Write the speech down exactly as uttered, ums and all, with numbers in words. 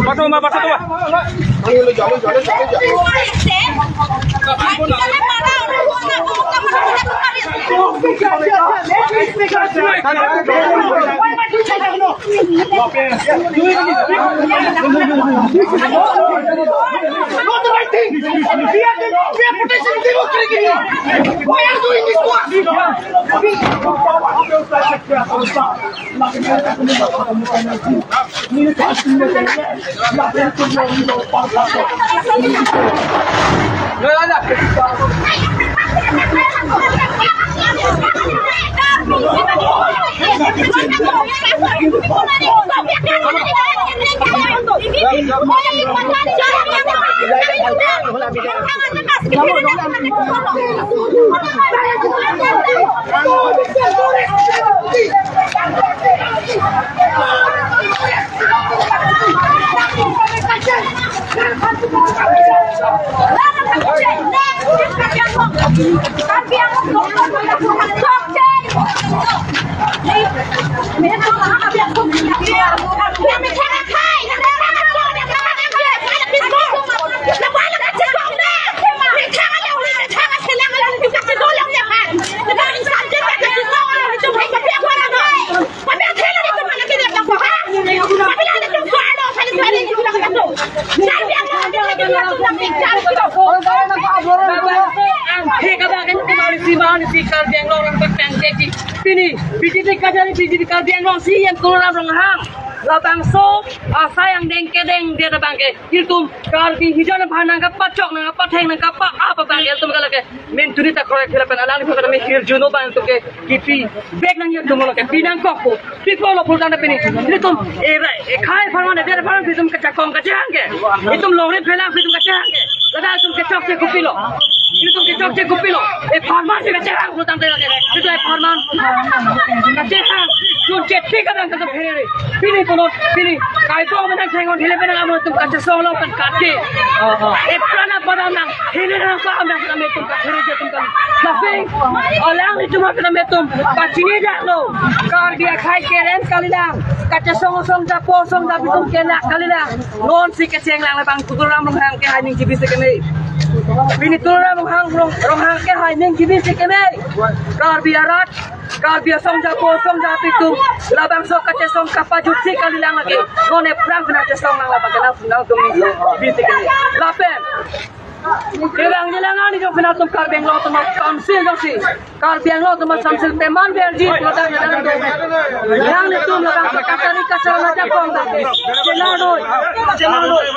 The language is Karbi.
Paso ma, paso ma. Not the right thing. We are the, we are protecting democracy. Why are you doing this to us? He kabagan kemari si mari si Karbi Anglong rang petang jadi. Pini B J P kajari B J P Karbi Anglong C E M Tuliram Ronghang. Labangso asai angdeng kedengdet abangke. Ilitum Karbi hijan aphan nangkapachok, nangkapatheng, nangkapa-ap abangke ilitum ke lake menturi ta korek khela pen alangli phakat me hirjuno abang ilitum ke kipi bek nang ilitum lo ke pinangkokpo. Pi apotlo pulotangte pini ilitum era ekhai apharman, edet apharman ilitum kachakong kachehang ke. Ilitum longri phelang ilitum kachehang ke. Ladak ilitum kechokche kopilo? Ilitum kechokche kopilo? E apharman si kachehang pulotangte lake. Ilitum e apharman kachehang. Chunche tik abang kata pherere. Pini kono, pini. Kai to menang thengon hele penang amo ilitum kachesong lo pen kate. E prana pada nang hele nang pa amda kami ilitum kachere je ilitum kali. Nothing. Alanglitum kami ilitum kachinidaklo. Karbi akhai kereng kalilang. Kachesong song japo song japi atum kena kalilang. Non si kecheng lang labang Tuliram Ronghang kehai ning G B C keme. Pini Tuliram Ronghang Rong, Ronghang kehai ning G B C keme. Karbi arat, Karbi asong japo song japi atum labangso kachesong kapajutsi kalilang lake. Non e prang kena chesong lang labang kena sundang atum ning G B C keme. Lapen Kevang jelang ani jong pinatum Karbi Anglong atum council jongsi. Karbi Anglong atum council peman verji pulotangte nanglitum. Nanglitum labang kachari kachara ajakong ta. Chelang noi. Chelang noi.